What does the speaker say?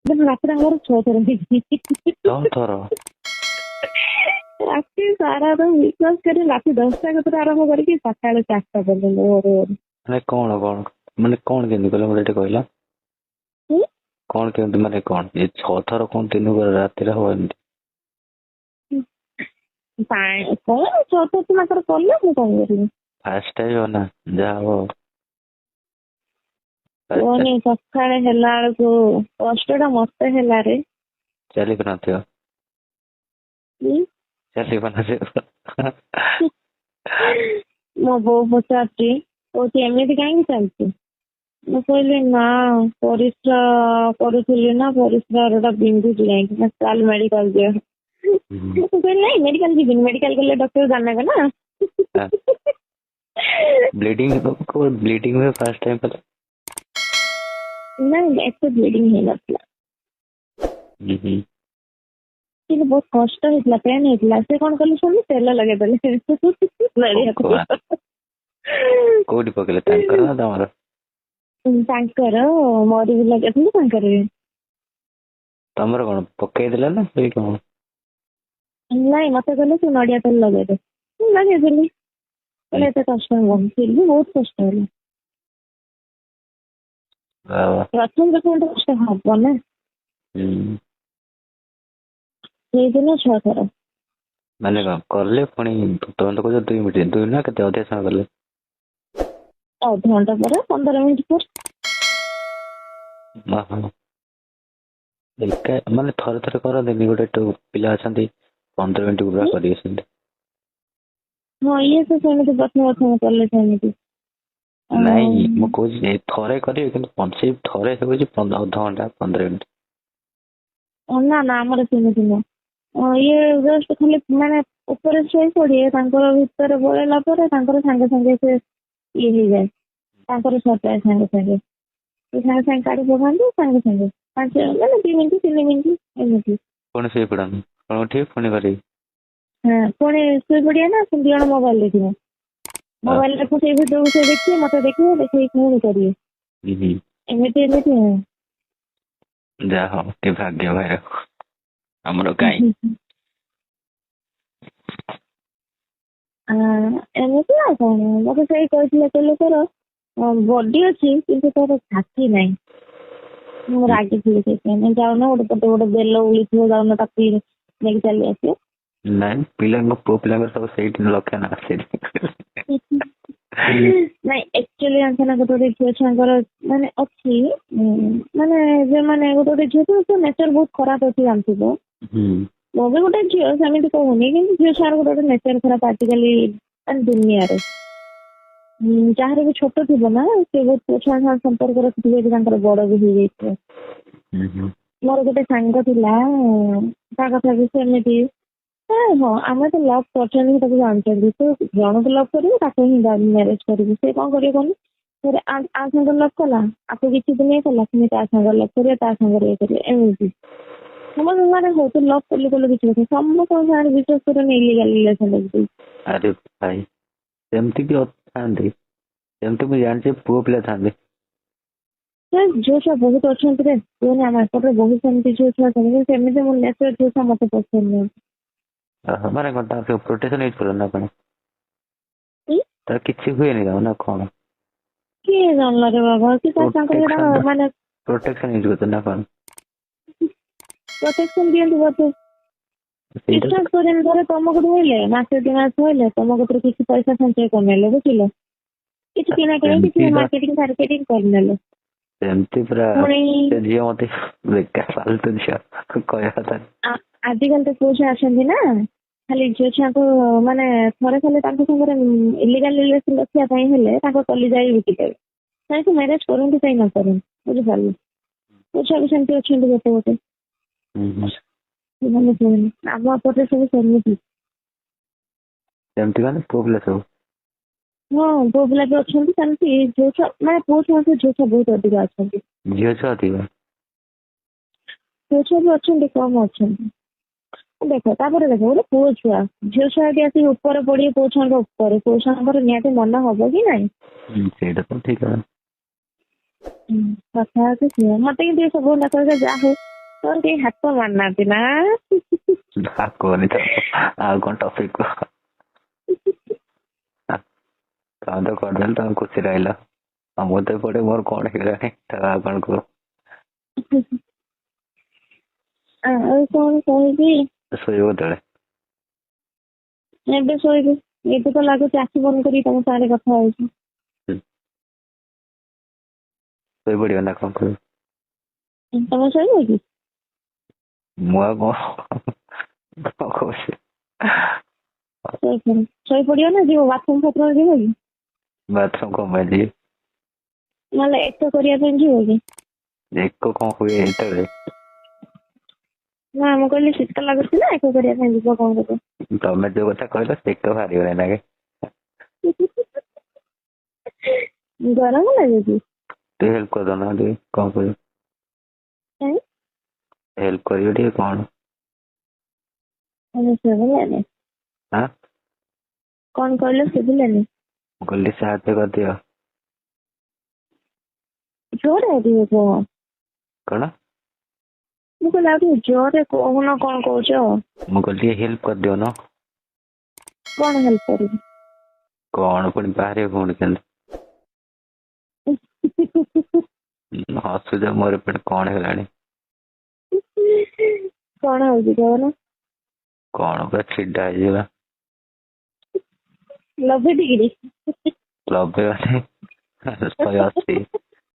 ରାତିରେ ଆମର 6 ଥର ହେଇଛି। 6 ଥର? ରାତି ସାରା ତ, ବିଶ୍ୱାସ କରି, ରାତି 10ଟା କତିରୁ ଆରମ୍ଭ କରିକି ସକାଳ 4ଟା ପର୍ଯ୍ୟନ୍ତ ଭୋରୁ ଭୋରୁ। ମାନେ କଣ କଣ, ମାନେ କଣ କେମିତି କଲେ, ମତେ ଟିକେ କହିଲ? ହୁଁ? କଣ କେମିତି, ମାନେ କଣ ଏ 6 ଥର କଣ ଦିନକୁ ରାତିରେ ହବ ଏମିତି? ପାଣି କଣ 6 ଥର ତ ତାଙ୍କର କଲେ, ମୁଁ କଣ କରିବି? ଫାଷ୍ଟ ଟାଇମ୍ ନା, ଯାହା ହବ। କୁହନି, ସକାଳେ ହେଲା ବେଳକୁ କଷ୍ଟ ଟା ମତେ ହେଲା ରେ। ଚାଲି ପାରୁନଥିବ। ହୁଁ? ଚାଲି ପାରୁନଥିବ। ମୋ ବୋଉ ପଚାରୁଛି, କହୁଛି, "ଏମିତି କାହିଁକି ଚାଲିଛି?" ମୁଁ କହିଲି, "ନା, ପରିସ୍ରା କରୁଥିଲି ନା, ପରିସ୍ରା ଟା ବିନ୍ଧୁଛି ଯାଇକି।" "ନା, ଚାଲ ମେଡିକାଲ ଯିବା।" ମୁଁ କହିଲି, "ନାଇଁ, ମେଡିକାଲ ଯିବିନି, ମେଡିକାଲ ଗଲେ ଡକ୍ଟର ଜାଣିନେବେ ନା।" ବ୍ଲିଡିଂ, ବ୍ଲିଡିଂ ହୁଏ ଫାଷ୍ଟ ଟାଇମ୍ କଲେ? ନାଇଁ, ଏତେ ବ୍ଲିଡିଂ ହେଇନଥିଲା। ହୁଁ ହୁଁ କିନ୍ତୁ ବହୁତ କଷ୍ଟ ହେଇଥିଲା, ପେନ୍ ହେଇଥିଲା। ସେ କଣ କଲେ ଶୁଣି, ତେଲ ଲଗେଇଦେଲେ ନଡିଆ ତେଲ। କୋଉଠି ପକେଇଲେ, ତାଙ୍କର ନା ତମର? ତାଙ୍କର, ମୋର ବି ଲଗେଇଥିଲେ, ତାଙ୍କର ବି। ତମର କଣ ପକେଇଦେଲେ ନା ସେଇ କଣ? ନାଇଁ, ମତେ କହିଲେ, "ତୁ ନଡିଆ ତେଲ ଲଗେଇଦେ।" ମୁଁ ଲଗେଇଦେଲି। କହିଲେ, ଏତେ କଷ୍ଟ ହବନି। ଫିର୍ ବି ବହୁତ କଷ୍ଟ ହେଲା। ବାବା। ପ୍ରଥମ ପ୍ରଥମ ତ କଷ୍ଟ ହବ ନା। ସେଇଦିନ 6 ଥର। ମାନେ କଣ କଲେ ପୁଣି? ତମେ ତ କହୁଛ 2 ମିନିଟ୍, ଦୁଇ ନା କେତେ ଅଧିକ ସମୟ କଲେ? ଅଧଘଣ୍ଟା ପରେ, 15 ମିନିଟ୍ ପରେ। ଓହୋ, ଏକା ମାନେ ଥରେ ଥରେ କରନ୍ତିନି? ଗୋଟେ ପିଲା ଅଛନ୍ତି, 15 ମିନିଟ୍ ପୁରା କରିବେ ସେମିତି। ହଁ, ଇଏ ତ ସେମିତି ପ୍ରଥମେ ପ୍ରଥମେ କଲେ ସେମିତି। ନାଇଁ, ମୁଁ କହୁଛି ଯେ ଥରେ କରିବେ, କିନ୍ତୁ ସେଇ ଥରେ ହେଉଛି ଅଧଘଣ୍ଟା, 15 ମିନିଟ୍। ନା ନା, ଆମର ସେମିତି ନୁହଁ। ଇଏ ଜଷ୍ଟ ଖାଲି ମାନେ ଉପରେ ଶୋଇ ପଡିବେ, ତାଙ୍କର ଭିତରେ ପଳେଇଲା ପରେ ତାଙ୍କର ସାଙ୍ଗେ ସାଙ୍ଗେ ସେ ଇଏ ହେଇଯାଏ, ତାଙ୍କର ସରିଯାଏ ସାଙ୍ଗେ ସାଙ୍ଗେ। ସେ ସାଙ୍ଗେ ସାଙ୍ଗେ କାଢି ପକାନ୍ତି ସାଙ୍ଗେ ସାଙ୍ଗେ, ପାଞ୍ଚ ମାନେ 2 ମିନିଟ୍, 3 ମିନିଟ୍ ଏମିତି। ପୁଣି ଶୋଇ ପଡନ୍ତି, ପୁଣି ଉଠିବେ, ପୁଣି କରିବେ? ହଁ, ପୁଣି ଶୋଇ ପଡିବେ ନା, ପୁଣି 2 ଜଣ ମୋବାଇଲ ଦେଖିବେ। ମୋବାଇଲ ଦେଖୁ, ସେଇ ଭିଡ଼ିଓକୁ ସେ ଦେଖିବେ, ମତେ ଦେଖିବେ, ଦେଖିକି ପୁଣି କରିବେ। ହୁଁ ହୁଁ ଏମିତି ଏମିତି। ଯାହା ହଉ, କି ଭାଗ୍ୟ ଭାଇର, ଆମର କାଇଁ? ଏମିତି ଆଉ କଣ। ମତେ ସେଇ କହିଥିଲେ, କହିଲେ, ତୋର ବଡି ଅଛି କିନ୍ତୁ ତୋର ଛାତି ନାହିଁ। ମୁଁ ରାଗିଥିଲି ସେଇଥିପାଇଁ। ଯାଉନ, ଗୋଟେ ପଟେ ଗୋଟେ ବେଲ ଉଳିଥିବ, ଯାଉନ ତାକୁ ନେଇକି ଚାଲି ଆସିବ। ନାଇଁ, ପିଲାଙ୍କ, ପୁଅ ପିଲାଙ୍କର ସବୁ ସେଇଠି ଲକ୍ଷ୍ୟ ନା ସେଇଠି। ନାଇଁ, ଆକ୍ଚୁଆଲି ଜାଣିଛ ନା, ଗୋଟେ ଗୋଟେ ଝିଅ ଛୁଆଙ୍କର ମାନେ ଅଛି, ମାନେ ଯୋଉମାନେ ଗୋଟେ ଗୋଟେ ଝିଅ ତ ନେଚର ବହୁତ ଖରାପ ଅଛି, ଜାଣିଥିବ। ମୁଁ ବି ଗୋଟେ ଝିଅ, ସେମିତି କହୁନି, କିନ୍ତୁ ଝିଅ ଛୁଆର ଗୋଟେ ଗୋଟେ ନେଚର ଖରାପ ଆଜିକାଲି ମାନେ ଦୁନିଆରେ। ଯାହାର ବି ଛୋଟ ଥିବ ନା, ସେ ବହୁତ ପୁଅ ଛୁଆ ସାଙ୍ଗେ ସମ୍ପର୍କ ରଖିଥିବେ କି ତାଙ୍କର ବଡ ବି ହେଇଯାଇଥିବ। ହୁଁ ହୁଁ ମୋର ଗୋଟେ ସାଙ୍ଗ ଥିଲା, ତା କଥା ବି ସେମିତି। ହଁ, ଆମେ ତ ଲଭ୍ କରୁଛନ୍ତି, ତାକୁ ଜାଣିଛନ୍ତି। ତୁ ଜଣକୁ ଲଭ୍ କରିବୁ, ତାକୁ ହିଁ ମ୍ୟାରେଜ କରିବୁ। ସେ କଣ କରିବ କହନି? ଫେରେ ଆ ସାଙ୍ଗରେ ଲଭ୍ କଲା, ଆକୁ କିଛି ଦିନ ଇଏ କଲା, ପୁଣି ତା ସାଙ୍ଗରେ ଲଭ୍ କରିବ, ତା ସାଙ୍ଗରେ ଇଏ କରିବ, ଏମିତି ସମସ୍ତଙ୍କ ସାଙ୍ଗରେ। ହଉ, ତୁ ଲଭ୍ କଲୁ କଲୁ କିଛି କଥା, ସମସ୍ତଙ୍କ ସାଙ୍ଗରେ, ବିଶ୍ୱାସ କରିବନି, ଇଲିଗାଲ ରିଲେସନ ରଖିଦେଇଛି। ଆରେ ଭାଇ, ସେମିତି ବି ଥାନ୍ତି? ସେମିତି ମୁଁ ଜାଣିଛି ପୁଅ ପିଲା ଥାନ୍ତି। ସେ ଝିଅ ଛୁଆ ବହୁତ ଅଛନ୍ତି ରେ, କୁହନି, ଆମ ଏପଟରେ ବହୁତ ସେମିତି ଝିଅ ଛୁଆ ଅଛନ୍ତି। ସେମିତି ମୋ ନେଚର ଝିଅ ଛୁଆ ମତେ ପସନ୍ଦ ନୁହଁ। ଓହୋ, ମାନେ କଣ ତାଙ୍କ ପ୍ରୋଟେକ୍ସନ ୟୁଜ କରନ୍ତି ନା କଣ? ହୁଁ? ତାର କିଛି ହୁଏନି ତାକୁ ନା କଣ? କିଏ ଜାଣିଲା ରେ ବାବା କି ତାଙ୍କର ସେଟା ପ୍ରୋଟେକ୍ସନ ମାନେ ପ୍ରୋଟେକ୍ସନ ୟୁଜ କରୁଛନ୍ତି ନା କଣ? ପ୍ରୋଟେକ୍ସନ ଦିଅନ୍ତି ବୋଧେ। ସେଇଟା ବିଶ୍ୱାସ କରିବନି, ଧର ତମକୁ ଧଇଲେ, ମାସେ 2 ମାସ ଧଇଲେ, ତମ କତିରୁ କିଛି ପଇସା ସଞ୍ଚୟ କରିନେଲେ, ବୁଝିଲ, କିଛି କିଣା କିଣି, କିଛି ସେମିତି ମାର୍କେଟିଂ ଫାର୍କେଟିଂ କରିନେଲେ। ସେମିତି ପୁରା ପୁଣି ସେ ଝିଅ ମତେ ବେକାର ଫାଲତୁ ଝିଅ କହିବା କଥା। ଆଜିକାଲି ତ ପୁଅ ଛୁଆ ଅଛନ୍ତି ନା, ଖାଲି ଝିଅ ଛୁଆଙ୍କୁ ମାନେ ଥରେ ଖାଲି ତାଙ୍କ ସାଙ୍ଗରେ ଇଲିଗାଲ ରିଲେସନ ରଖିବା ପାଇଁ ହେଲେ ତାଙ୍କ କଲିଜା ବି ବିକିଦେବେ। କାହିଁକି ମ୍ୟାରେଜ କରନ୍ତୁ, କାହିଁ ନ କରନ୍ତୁ, ବୁଝିପାରିଲେ? ପୁଅ ଛୁଆ ବି ସେମିତି ଅଛନ୍ତି ଗୋଟେ ଗୋଟେ। ହୁଁ ହୁଁ ସେମାନେ କୁହନି, ଆମ ଏପଟେ ସବୁ ସେମିତି। ସେମିତି ମାନେ ପୁଅ ପିଲା ସବୁ? ହଁ, ପୁଅ ପିଲା ବି ଅଛନ୍ତି ସେମିତି। ଝିଅ ଛୁଆ ମାନେ ପୁଅ ଛୁଆଙ୍କୁ ଝିଅ ଛୁଆ ବହୁତ ଅଧିକା ଅଛନ୍ତି। ଝିଅ ଛୁଆ ଅଧିକ? ପୁଅ ଛୁଆ ବି ଅଛନ୍ତି, କମ ଅଛନ୍ତି। ଦେଖ, ତାପରେ ଦେଖ, ଗୋଟେ ପୁଅ ଛୁଆ ଝିଅ ଛୁଆ ଯଦି ଆସିକି ଉପରେ ପଡିବେ ପୁଅ ଛୁଆଙ୍କ ଉପରେ, ପୁଅ ଛୁଆଙ୍କର ନିହାତି ମନ ହବ କି ନାଇଁ? ହୁଁ, ସେଇଟା ତ ଠିକ କଥା। କଥା ହଉଛି ସେଇଆ। ମତେ କିନ୍ତୁ ଏ ସବୁ କଥା, ଯାହା ହଉ, ତୋର କେହି ହାତ ମାରିନାହାନ୍ତି ନା? ଆଉ କୁହନି ତ, ଆଉ କଣ ଟପିକ କୁହ। ତମେ ତ କରିଦେଲ, ତମେ ଖୁସି ରହିଲ, ଆଉ ମୁଁ ତ ଏପଟେ ମୋର କଣ ହେଇଗଲାଣି ତ। ଆଉ କଣ କୁହ? ଆଉ କଣ କହିବି? ଶୋଇବ କେତେବେଳେ? ଏବେ ଶୋଇବି। ଏବେ ତ ଲାଗୁଛି ଆଖି ବନ୍ଦ କରିକି ତମ ସାଙ୍ଗରେ କଥା ହଉଛି। ଶୋଇପଡିବ ନା କଣ କରିବ? ତମେ ଶୋଇବ କି? ମୁଁ ଆଉ କଣ କଣ କହୁଛି? ଶୋଇପଡ। ଶୋଇପଡିବ ନା ଯିବ ବାଥରୁମ ଫାଥରୁମ ଯିବ କି? ବାଥରୁମ କଣ ପାଇଁ ଯିବି? ନହେଲେ ଏକ କରିବା ପାଇଁ ଯିବ କି? ଏକ କଣ ହୁଏ ଏତେବେଳେ? ନା, ମୁଁ କହିଲି ଶୀତ ଲାଗୁଛି ନା, ଏକ କରିବା ପାଇଁ ଯିବ କଣ କରିବ? ତମେ ଯୋଉ କଥା କହିଲ, ସେ ଏକ ବାହାରିଗଲା ନାକେ। ଗରମ ଲାଗୁଛି। ଟିକେ ହେଲ୍ପ କରିଦଉନା ଟିକେ, କଣ କରିବ? କାଇଁ? ହେଲ୍ପ କରିବ ଟିକେ କଣ? ମାନେ ଶୁଭିଲାନି। ଆଁ? କଣ କହିଲ, ଶୁଭିଲାନି? ମୁଁ କହିଲି ସାହାଯ୍ୟ କରିଦିଅ। ଜୋରେ ଟିକେ କୁହ। କଣ? ମୁଁ କହିଲି ଆଉ ଟିକେ ଜୋରରେ କହୁନ, କଣ କହୁଛ? ମୁଁ କହିଲି ଟିକେ ହେଲ୍ପ କରିଦିଅ ନା। କଣ ହେଲ୍ପ କରିବି? କଣ ପୁଣି ବାହାରିବ ପୁଣି କେମିତି? ହସୁଛ, ମୋର ଏପଟେ କଣ ହେଲାଣି। କଣ ହଉଛି କହୁନ? କଣ ପୁରା ଛିଡା ହେଇଯିବା। 90 ଡିଗ୍ରୀ। 90 ମାନେ 180।